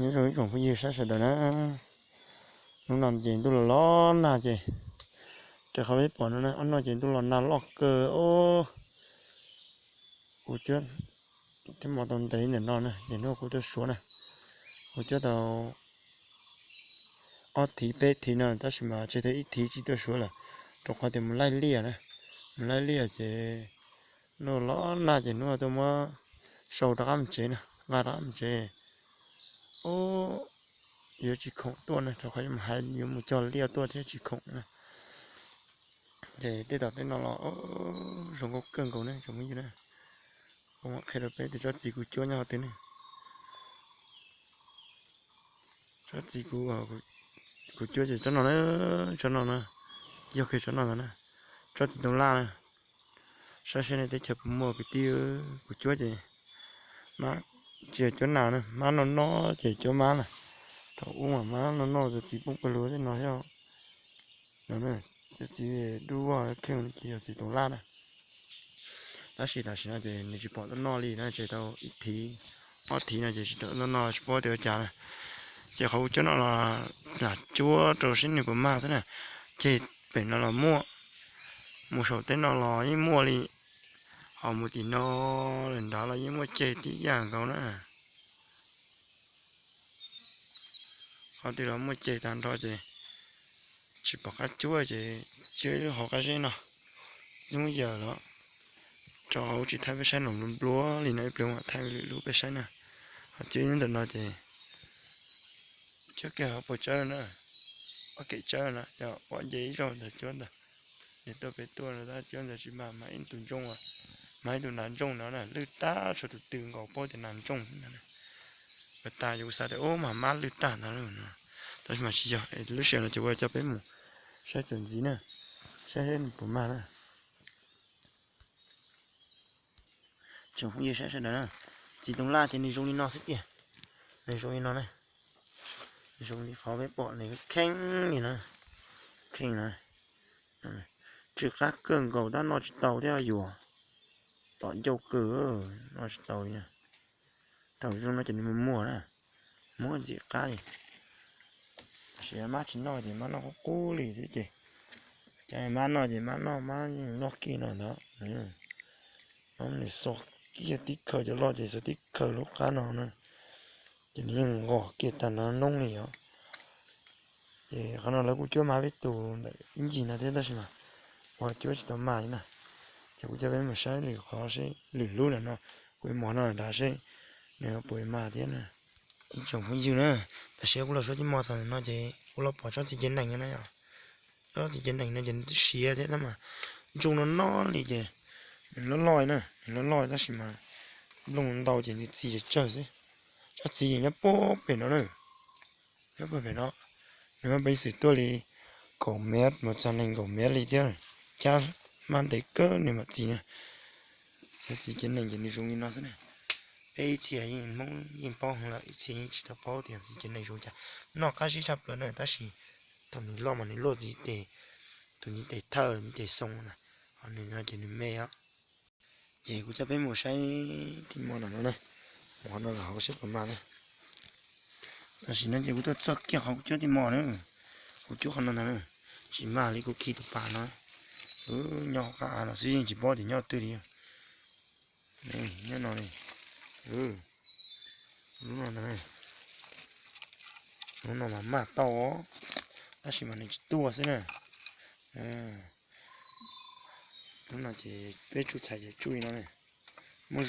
Nyob zoo ib tsoom phooj ywg sab sawv daws na, hnub no ces ntuj los los nag ces, raws qhov peb pom no na, ob no ces ntuj los nag loj kawg os. Kuv cuab thiab mos tau ntev ntawm no na, ces hnub kuv tuaj suav na, kuv cuab tau ob thiv peb thiv no tab sis mas tseg tau ib thiv tsis tuaj suav lawm, rau qhov tias mus laij liaj na, mus laij liaj ces ntuj los nag ces hnub tuaj muab sau rov qab mus tsev na, nqa rov qab mus tsev. Yuav tsis khoom tuaj na, rau qhov yuav mus hais yuav mus cog liaj tuaj thiab tsis khoom na. Ces tej tom tej no los zoo nkauj kawg nkaus ne tsoom phooj ywg na. Kuv mam qhia rau peb tias tsob txiv kuv cuab nyob qhov twg ne. Tsob txiv kuv, kuv cuab ces tsob no na, tsob no na, yog kiag tsob no ntag na, tsob txiv toov laj na. Saib seb nej teb chaws puas muaj kwv tij, kuv cuab ces tsis yog cuab nas na, mab noj noj ces cuab mab na. Thaum ub mas mab noj noj cov txiv poob pawg lug tej no thiab. Cov txiv dub kheej ces yog txiv toov laj na. Tab sis tam sim no ces nws tsis pom tuaj noj li na, tseg tau ib thiv ob thiv no ces tsis tau tuaj noj tsis paub tias ua cas na. Ces qhov kuv cuab no los lam cuab rau seb nws puas mag xwb na. Ceg pem no los muaj, mus saum teb no los yeej muaj li, ho mus tim no lawm nrad los yeej muaj ceg tib yam nkaus na. Qhov twg los muaj ceg tag nrho ces tsis pom qab cuab ces cuab ib lub hauv qab zeb no, ib lub yawm los rau hauv tsis thaij peb saib no nplua nplua li no ib pliag mam thaij lwm lub peb saib na. Ho cuab ib lub ntawm no ces cuab kiag hauv paus tsawb na, ob kem tsawb na yog pom nce ib zaug ntawd cuab ntawd. Ces tuaj pem tuaj no tab cuab ntawd tsis mag, mag ib tus ntsooj, mag ib tus nas ntsooj no na, lwj tag tshuav tus tw nkaus paub tias nas ntsooj no. Ua tas ces kuv xav tias ub mas mab lwj tag ntag no, tab sis mas tsis yog, lub sij hawm no ces kuv coj peb mus saib txuas ntxiv na, saib seb nws puas mag na. Tsoom phooj ywg sawv daws na, txiv toov laj ces nws zoo li no xwb tiag, nws zoo li no na, zoo li qhov peb pom nws kheej li no, kheej no, tsw qab kawg nkaus tab noj tsis tau thiab yuav tom ncauj kawg, noj tsis tau li na. Thaum zoo no ces nws muag muag na, muab ntxim qab li. Tab sis mab tsis noj ces mab noj qub qub li xwb ces, ces mab noj ces mab noj mab yeej loj kiag no ntag. Nws xo kiag tib khaws cov loj ces xo tib khaws lub qab no na, ces nws yeej nqos kiag tag nrho noob li os. Ces qhov no lawv kuj cuab mab peb tus ntawm ib ncig no thiab tab sis mas kuv ho cuab tsis tau mag li na. Ces kuv coj peb mus saib lwm qhov seb lwm lub no, kuv mos no nrad seb nws puas mag thiab na. Ib tsoom phooj ywg na, tam sim kuv los suav tib mos txog no ces kuv los pom tsob txiv cev nees no na yom. Tsob txiv cev nees no ces nws twb siav thiab tab mas ntsooj no no li ces nws loj loj na, nws loj loj tab sis mas nplooj ntau ces nws txi tsawg tsawg xwb. Tsob txiv ces nyob puag pem no na, nyob puag pem no, nws muaj peev xwm tuaj li kaum mev mus txog nees nkaum mev li thiab, cab maj ntev kawg nws mam txi na. Tsob txiv cev nees ces nws zoo li no xwb na. Peb ib txhia yeej Hmoob yeej paub heev lawm, ib txhia yeej tsis tau paub tias txiv cev nees zoo cas. Noj qab zib tshaj plaws na tab sis thaum nws loj mas nws luaj tus ntiv tes, tus ntiv tes thawj ntiv tes xoo na, ho nws no ces nws me os. Ces kuv coj peb mus saib tij mos no na, mus qhov no los hauv seb puas mag na. Tam sim no ces kuv tuaj txog kiag qhov kuv cuab tij mos na, kuv cuab qhov no ntag na, tsis mag li kuv khi tus pas no. Nyob hauv qab av no xwb yeej tsis paub tias nyob twg li. Nyob no li, lub no ntag, lub no mas mag tau os, tab sis mas nws tsis tuaj xwb na. Lub no ces peb tsuj txhais ces tsuj li no ne, muab